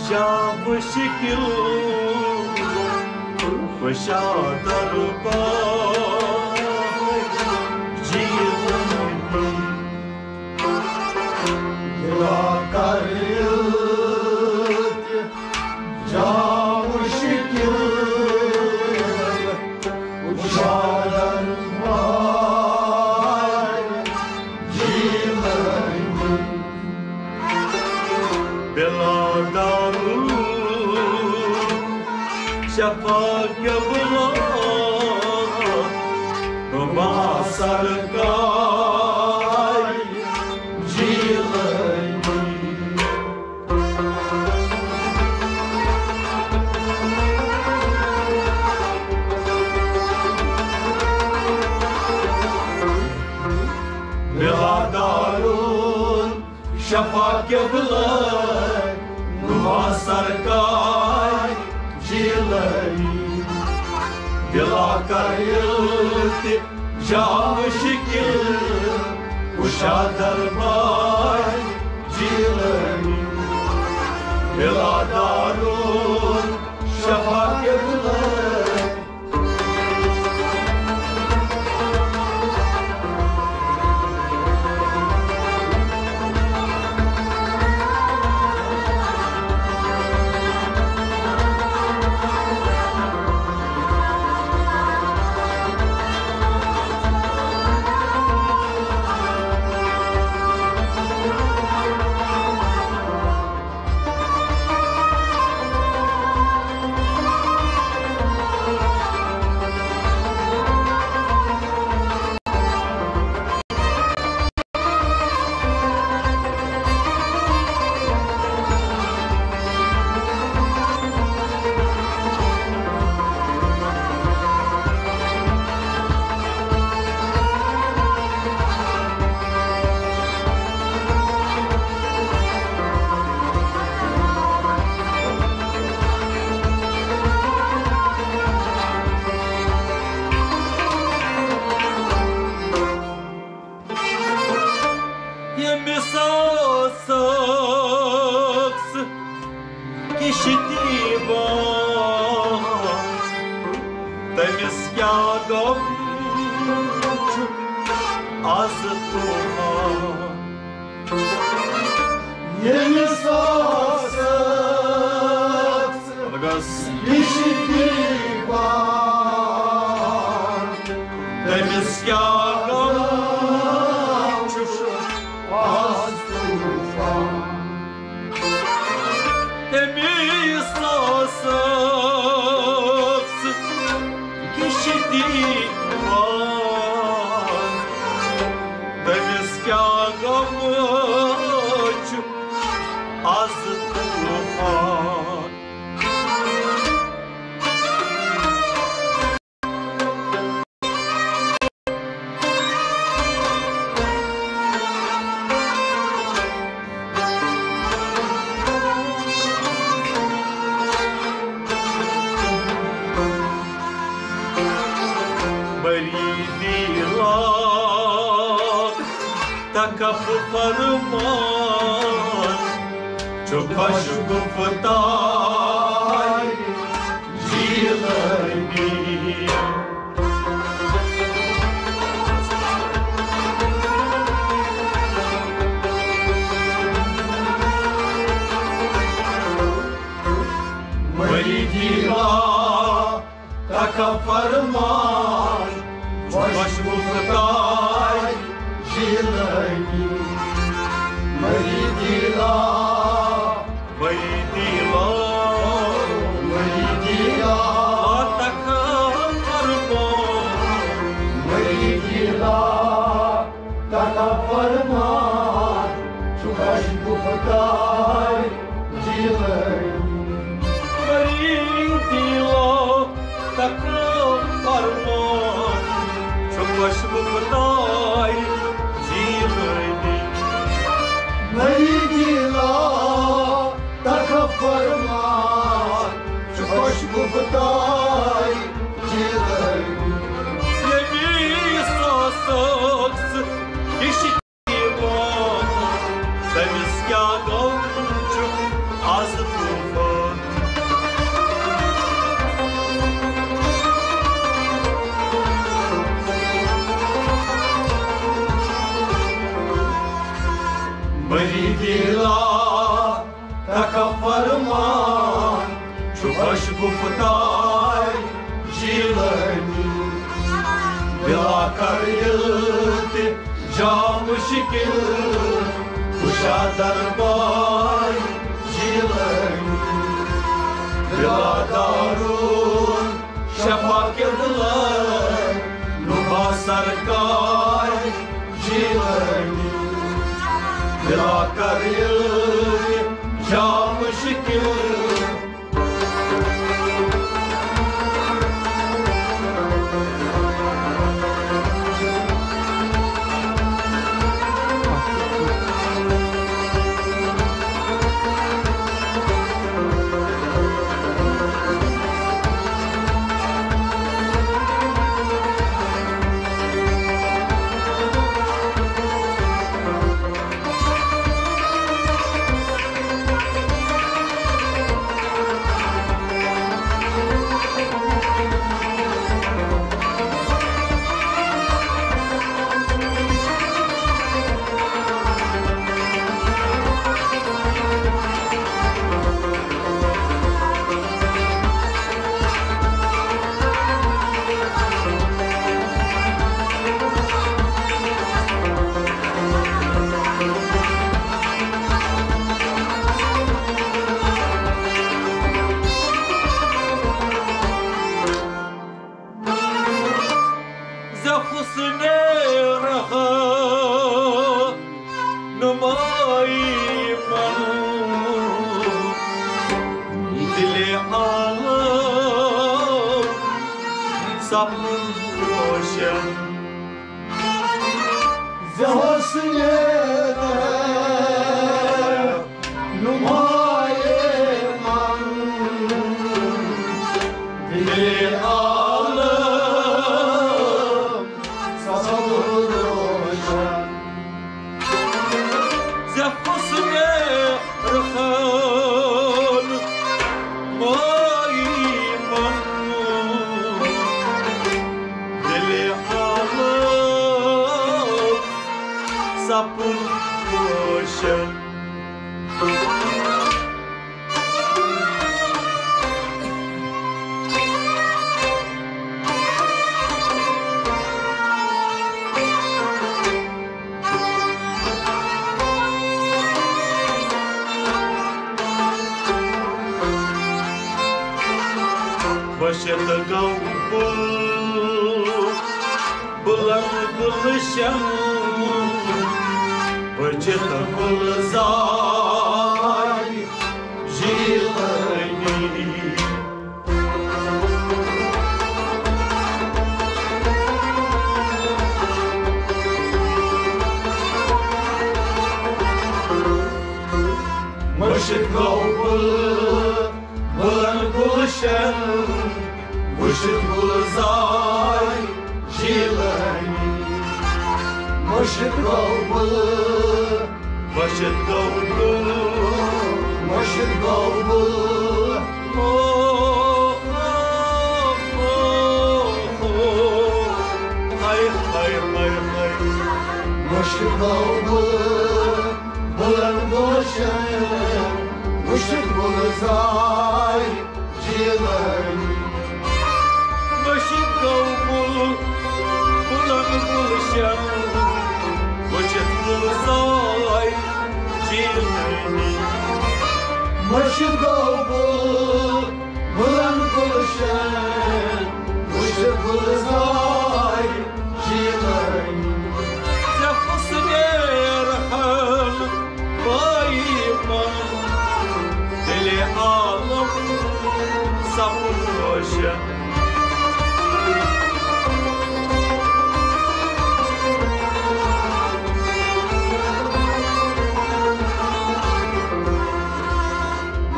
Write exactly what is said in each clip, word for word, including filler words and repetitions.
شاہ مشکل، شاہ دربار جیلانی۔ گلا کر التجا مشکل، شاہ دربار جیلانی۔ بلا دارالشفا قبلہ، با سرکار جیلانی۔ بلا دارالشفا قبلہ، با سرکار جیلانی۔ دلا کر التجا مشکل، شاہ دربار جیلانی۔ بلا دارالشفا قبلہ۔ ییٚمِس ٲس کِشتی بار، تٔمِس کیٛاہ غم چھُ آز طوفان۔ ییٚمِس ٲس کِشتی بار، تٔمِس کیٛاہ غم چھُ آز طوفان۔ تٔمِس ٲس کِشتی بار، تٔمِس کیٛاہ غم چھُ آز طوفان۔ مریدی لا تکف فرمان، چھُ خۄش گُفتار جیلانی۔ مریدی لا تکف فرمان، خۄش گُفتار جیلانی۔ مریدی لا، مریدی لا، مریدی لا تکف فرمان، مریدی لا تکف فرمان، چھُ خۄش گُفتار جیلانی۔ مریدی لا تکف فرمان، چھُ خۄش گُفتار جیلانی۔ مریدی لا تکف فرمان، چھُ خۄش گُفتار جیلانی۔ ییٚمِس ٲس کِشتی بار، تٔمِس کیٛاہ غم چھُ آز طوفان۔ لا تکبر مان چھُ خۄش گُفتار جیلانی۔ بلا کر التجا مشکل کشا دربار جیلانی۔ بلا دارون شفا قبلہ نما سرکار جیلانی۔ بلا کر التجا مشکل۔ ز حسن رہنمائی من دل عالم سپد روشن۔ ز حسن نمای من دل عالم سپد روشن۔ ز حسن رخان مائی من دل عالم سپد روشن۔ بشت گو بل بلند گلشن، بچت گلزار جیلانی۔ مشت گو بل بلند گلشن، وشت گلزار جیلانی۔ مشت گو بل، مشت گو بل، مشت گو بل۔ ہاے، ہاے، ہاے، ہاے۔ مشت گو بل بلند گلشن، وشت گلزار جیلانی۔ مشت گو بل بلند گلشن، وشت گلزار جیلانی۔ مشت گو بل بلند گلشن، وشت گلزار جیلانی۔ ژےٚ حسنِ رہن بائی من دل عالم سپد روشن۔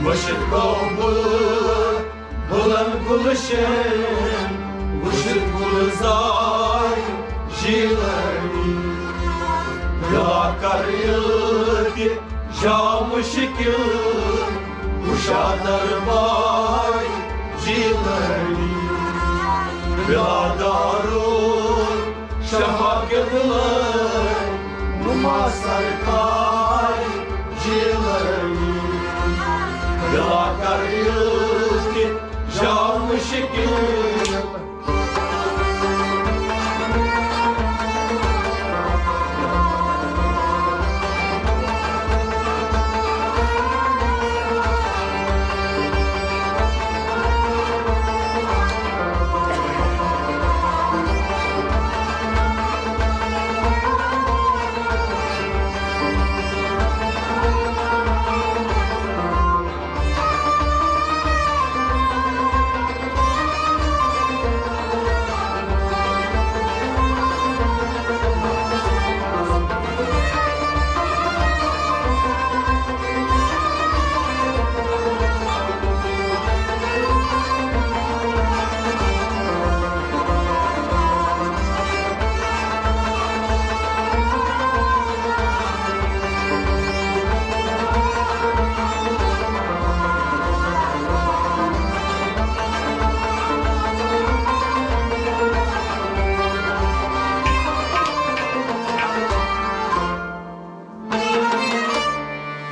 مشت گو بل بلند گلشن، وشت گلزار جیلانی۔ بلا کر التجا مشکل کشا دربار جیلانی۔ بلا دارون شفا قبلہ نما سرکار دِلا کر ییٚلہِ تہِ جام شکیل۔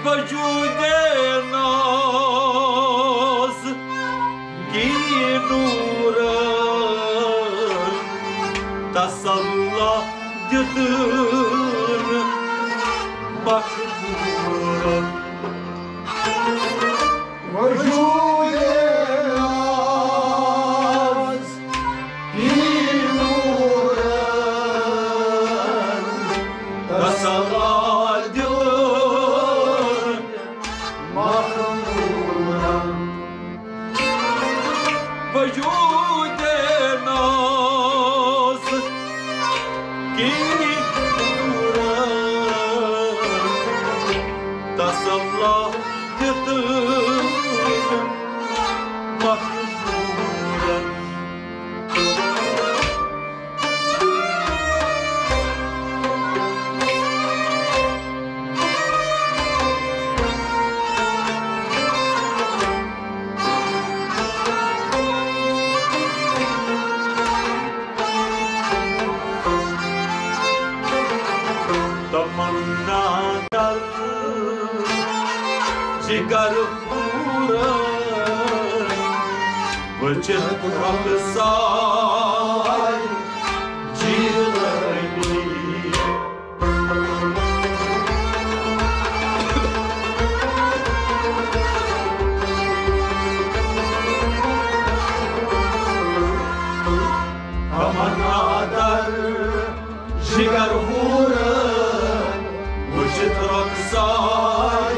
وجود ناز کی نورن تسلا دیتن مخمورن۔ وجود ناز کی نورن تسلا دیتن مخمورن۔ وجود ناز کی نورن تسلا دیتن مخمورن۔ تمنا در جگر پورن وچھتھ رۄخسار جیلانی۔ تمنا در جگر ہورن وچھتھ رۄخسار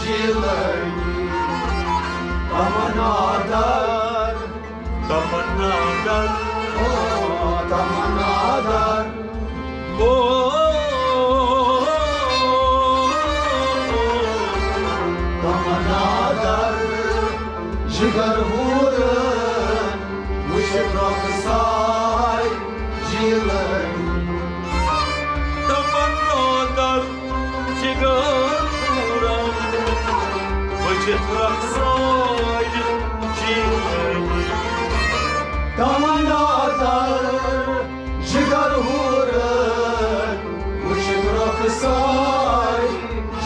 جیلانی۔ تمنا در، تمنا در، او تمنا در، او تمنا در، جگر ہورن وچھتھ رۄخسار جیلانی۔ تمنا در جگر ہورن وچھتھ رۄخسار جیلانی۔ تمنا در جگر ہورن وچھتھ رۄخسار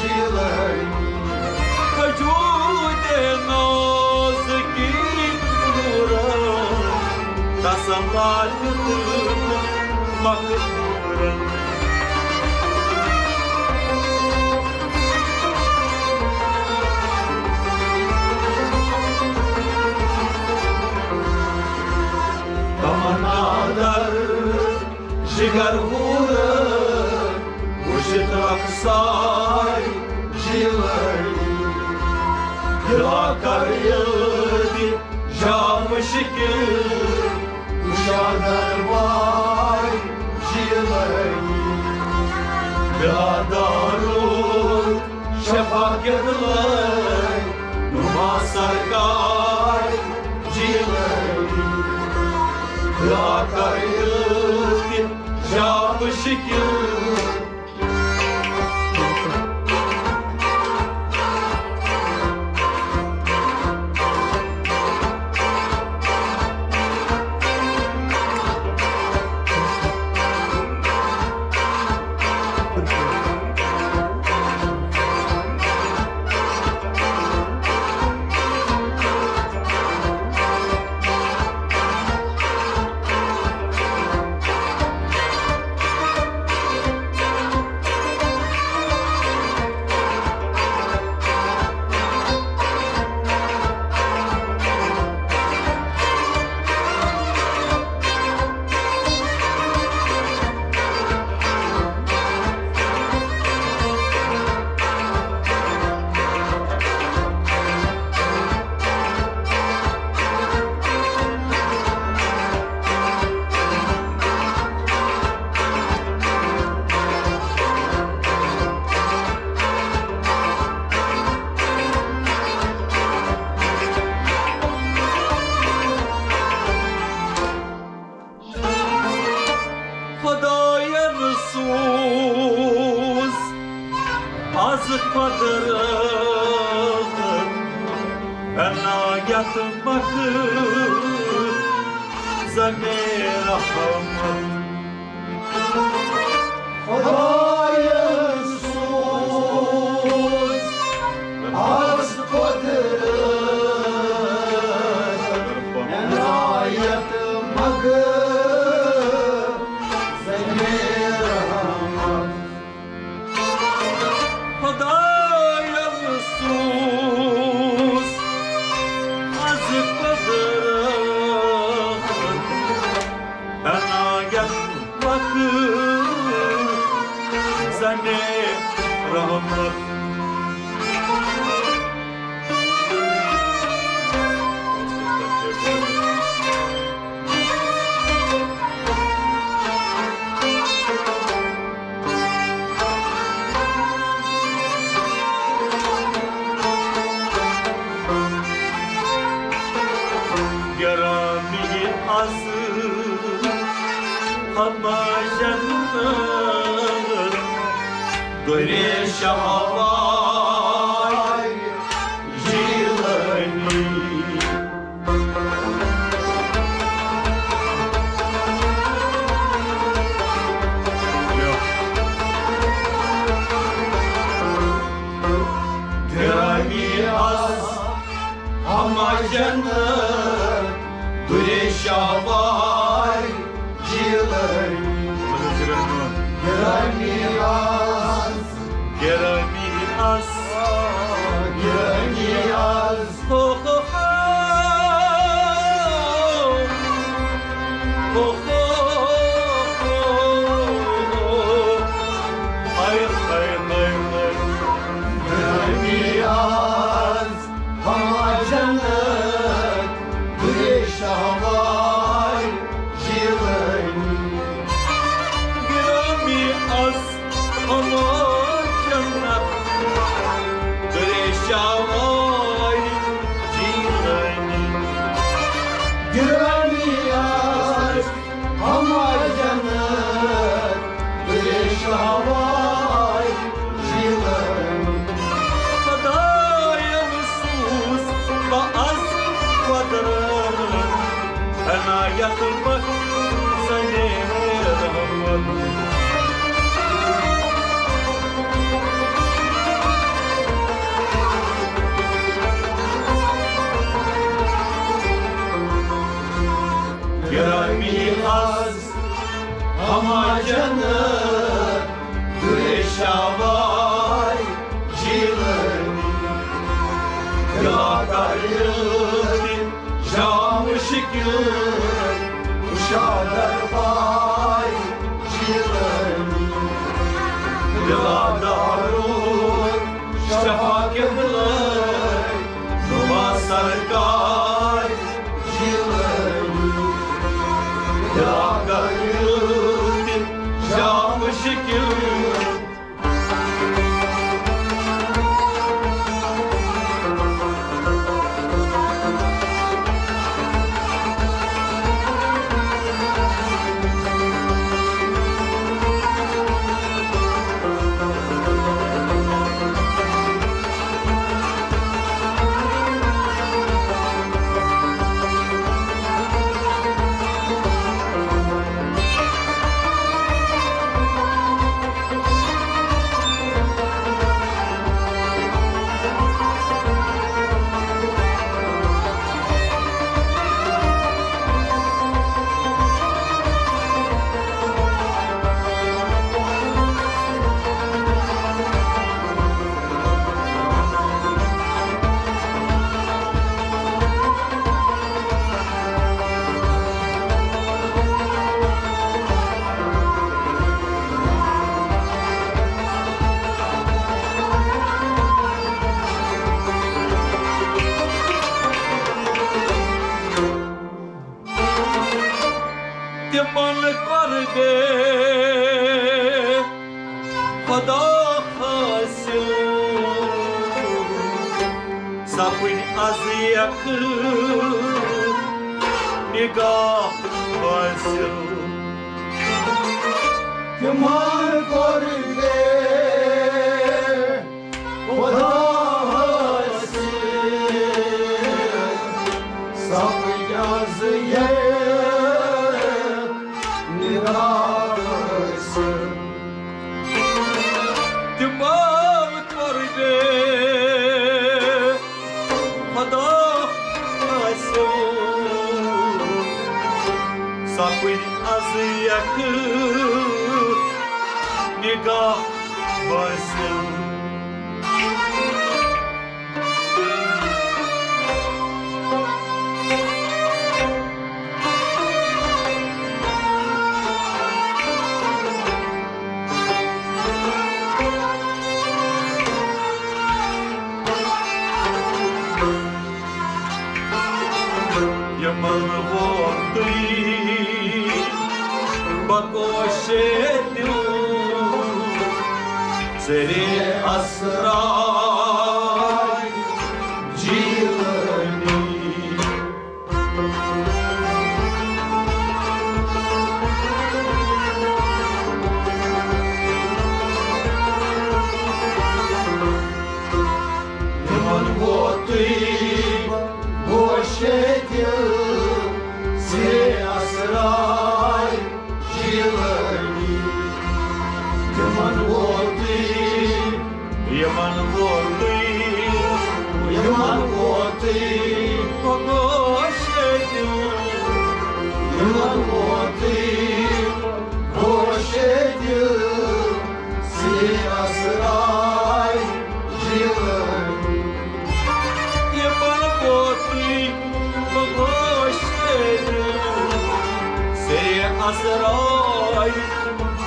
جیلانی۔ وجود ناز کی نورن تسلا دیتن مخمورن۔ تمنا در جگر ہورن وچھتھ رۄخسار جیلانی۔ دِلا کر ییٚلہِ تہِ جام شکیل، شادر بار جیلانی۔ بلا دارو شفا کدلے نما سرکار جیلانی۔ دِلا کر ییٚلہِ تہِ جام شکیل۔ عنایت مکھ زمے رحمت۔ خدایس سوز از قدرت عنایت مکھ زمے رحمت۔ خدایم سوز از قدرت عنایت مکھ زمے رحمت۔ گرامی از ہما جنت گریش ہوا جیلانی۔ گرامی از ہما جنت گریش ہوا جیلانی۔ گرامی از، گرامی از، گرامی از۔ ہو، ہو، ہو۔ ہو، ہو، ہو۔ ہائے، ہائے، ہائے، ہائے۔ گرامی از ہما جنت گریش ہوا جیلانی۔ گرامی از ہما جنت گریش ہوا جیلانی۔ گرامی از ہما جنت گریش ہوا جیلانی۔ خدایم سوز با از قدرت عنایت مکھ زمے رحمت۔ گرامی از ہما جنت گریش ہوا جیلانی۔ دلاکار جام شکل شادر بای جیلانی۔ دلادارو شفا قبلہ نما سرکار جیلانی۔ دلاکار جام شکل۔ تِمن کۄر گٔے خدا حٲصِل، سپٕدۍ از یکہٕ نگاہ فٲصِل۔ تِمن کۄر گٔے خدا حٲصِل۔ کُنہِ از یک نگاہ بٲسِم۔ یِمن ووتُے بکوشے دِل، سرے اسرار جیلانی۔ یِمن ووتُے گوشے دِل، سرے اسرار جیلانی۔ یِمن ووتُے، یِمن ووتُے، یِمن ووتُے گوشے دِل، یِمن ووتُے گوشے دِل، سرے اسرار جیلانی۔ یِمن ووتُے گوشے دِل، سرے اسرار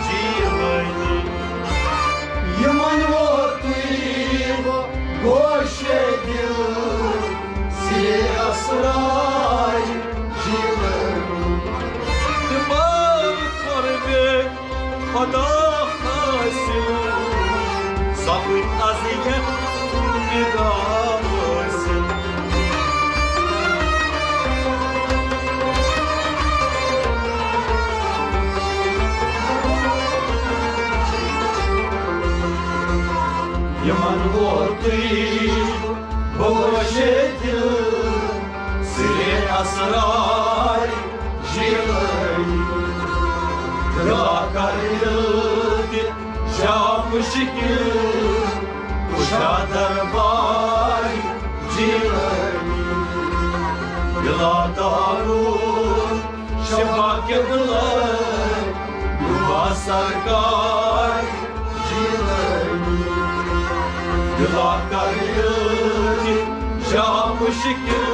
جیلانی۔ یِمن ووتُے گوشے دِل، سرے اسرار جیلانی۔ تِمو کوٚر مےٚ خدا حٲصِل، سپٕدۍ از یتھ نگاہ حٲصِل۔ یِمن ووتُے گوشے دِل، سرے اسرار جیلانی۔ دلا کر دل تہِ شاہ مشکل، کشا دربار جیلانی۔ دلا دارو شفا قبلہ، دعا سرکار جیلانی۔ دلا کر دل تہِ شاہ مشکل۔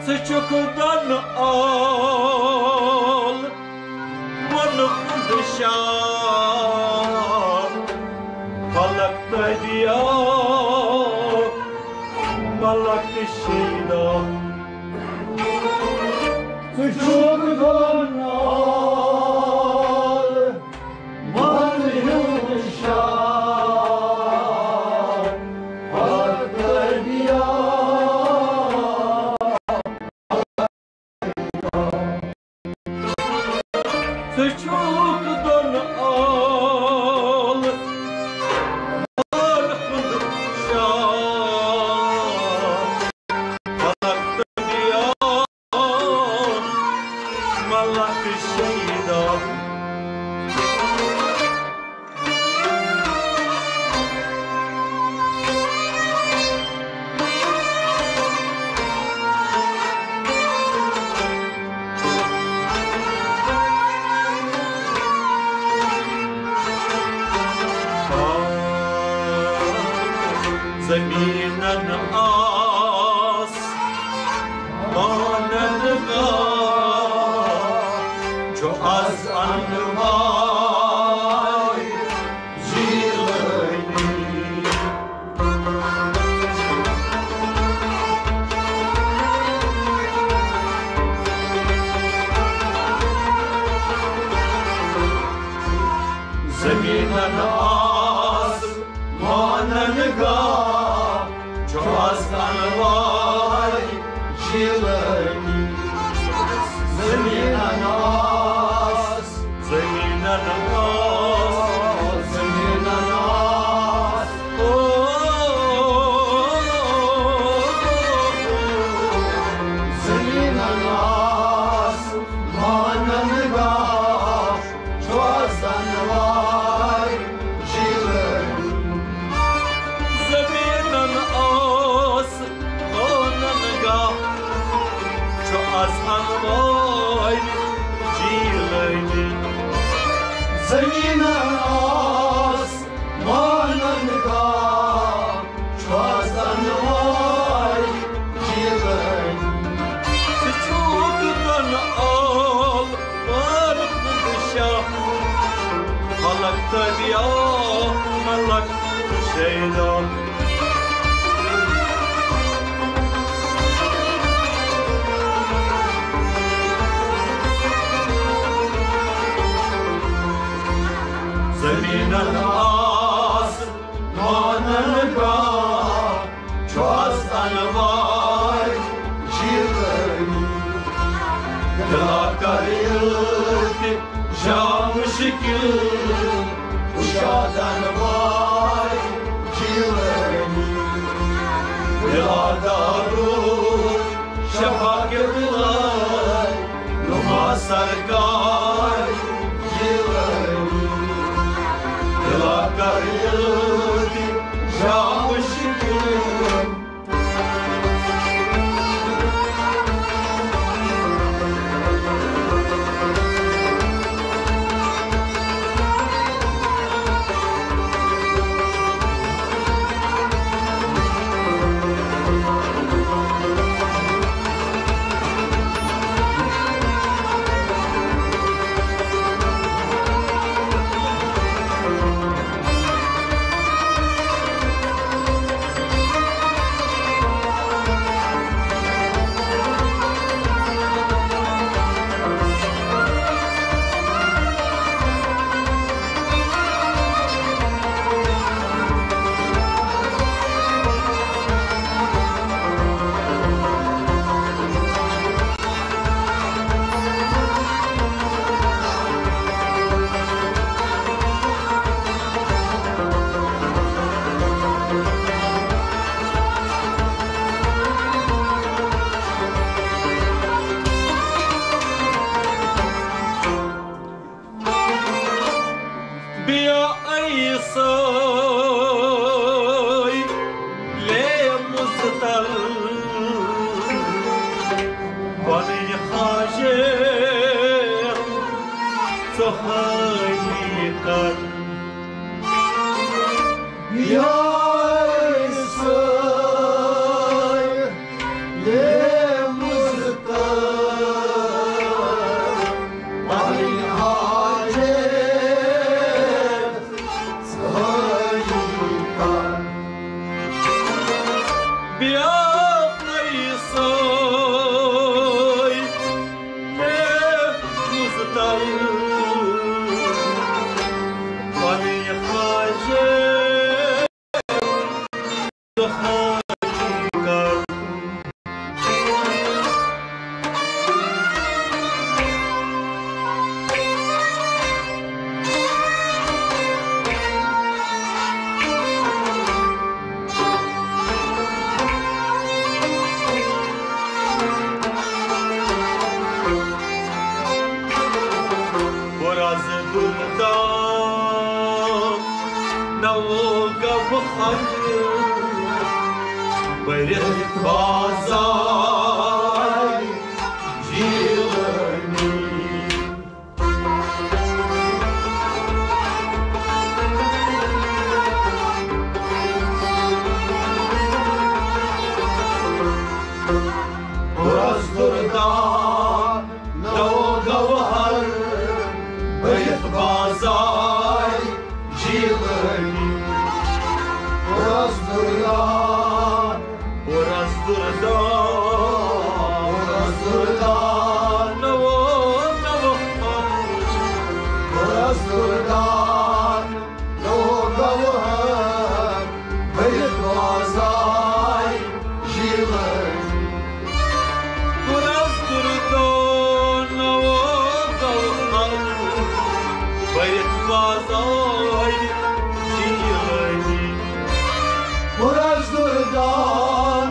ژٕ چھُکھ دۄن عالمن ہُنٛد شاہ، فلک تہٕ دیا، ملک شیدا۔ ژٕ چھُکھ دۄن عالمن ہُنٛد شاہ، فلک تہٕ دیا۔ ژٕ چھُکھ دۄن عالمن ہُنٛد شاہ، فلک تہٕ دیا، ملک زمینن آس مانن گاہ، چھُ از انوار جیلانی۔ زمینن آس مانن گاہ، چھُ از انوار جیلانی۔ زمینن آس، زمینن آس، زمینن آس، او، زمینن آس مانن گاہ، چھُ از انوار جیلانی۔ زمینن آس مانن گاہ، چھُ از انوار جیلانی۔ زمینن آس مانن گاہ، چھُ از انوار جیلانی۔ ژٕ چھُکھ تن آل پار بُلند شاہ، ملک تبیا، ملک شیدا۔ زمینن آس مانن گاہ، چھُ از انوار جیلانی۔ دلا کر التجا مشکل کشا انوار جیلانی۔ دلا دارو شفا قبلہ نما سرکار جیلانی۔ دلا کر التجا مشکل۔ بیا عیسائی لے مزتل، پنٕنۍ حاجت ژھٲنی کر۔ بیا عیسائی لے مزتل، پنٕنۍ حاجت ژھٲنی کر۔ بیا عیسائی لے مزتل، پنٕنۍ حاجت ژھٲنی کر۔ برز گلدان نو گبہر، برت بازار جیلانی۔ جیلانی، پرس دردان، پرس دردان، پرس دردان، نوو گوہر، پرس دردان، نوو گوہر، بٔرِتھ بازاے جیلانی۔ پرس دردان، نوو گوہر، بٔرِتھ بازاے جیلانی۔ پرس دردان،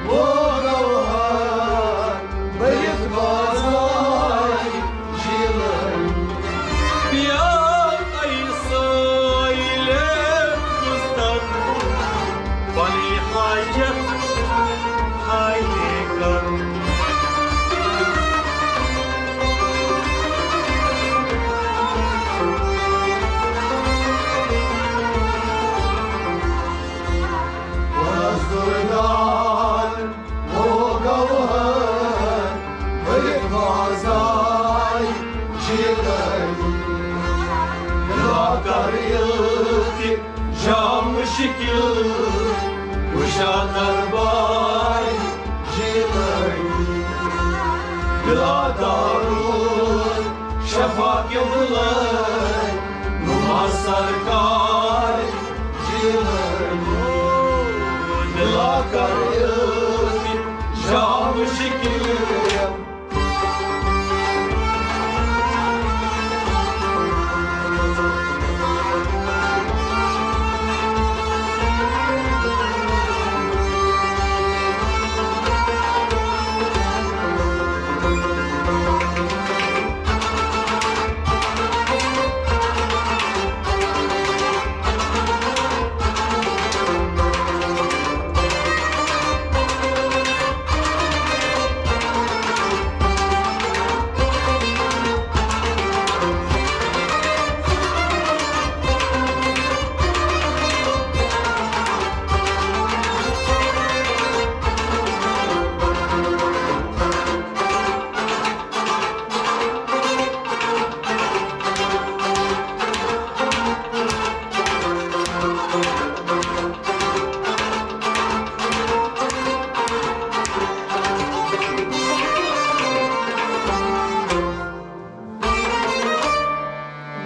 نوو گوہر، بٔرِتھ بازاے جیلانی۔ بیا اے سٲیلہِ کُستن، پنٕنۍ حاجت حالے کر۔ پرس دردان، نوو گوہر، بٔرِتھ بازاے جیلانی۔ لاکر التجا مشکل کشا دربار جیلانی۔ بلا دارالشفا قبلہ نما سرکار جیلانی۔ لاکر التجا مشکل۔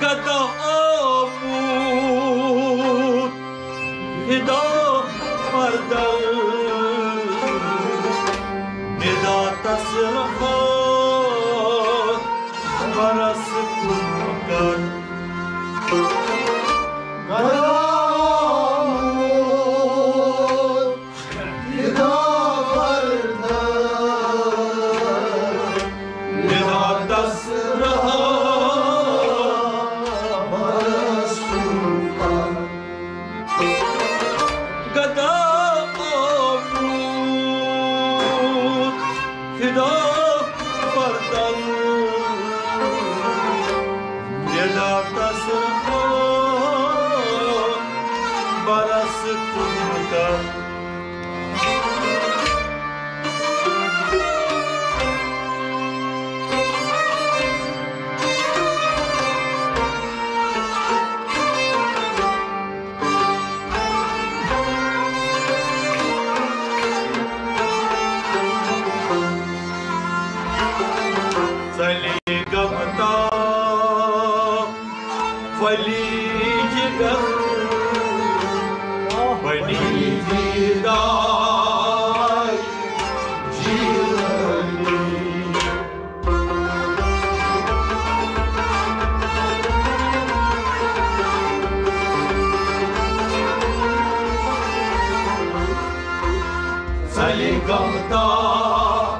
گدا آمُت فدا پردر، ندا تس رہا برس کن کر۔ گدا آمُت فدا پردر، ندا تس رہا برس کن کر۔ گدا آمُت فدا پردر، ندا تس رہا برس کن کر۔ ژَلے غم تاپھ، پھٔلی جگر، بنی دیدار جیلانی۔ ژَلے غم تاپھ،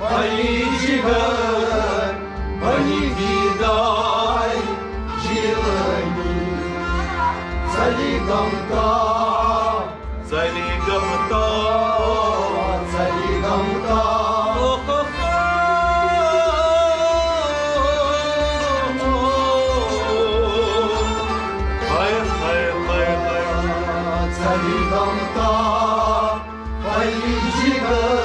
پھٔلی جگر، بنی دیدار جیلانی۔ ژَلے غم تاپھ، ژَلے غم تاپھ، ژَلے غم تاپھ۔ اوہ، اوہ، اوہ۔ ہاے، ہاے، ہاے، ہاے۔ ژَلے غم تاپھ، پھٔلی جگر،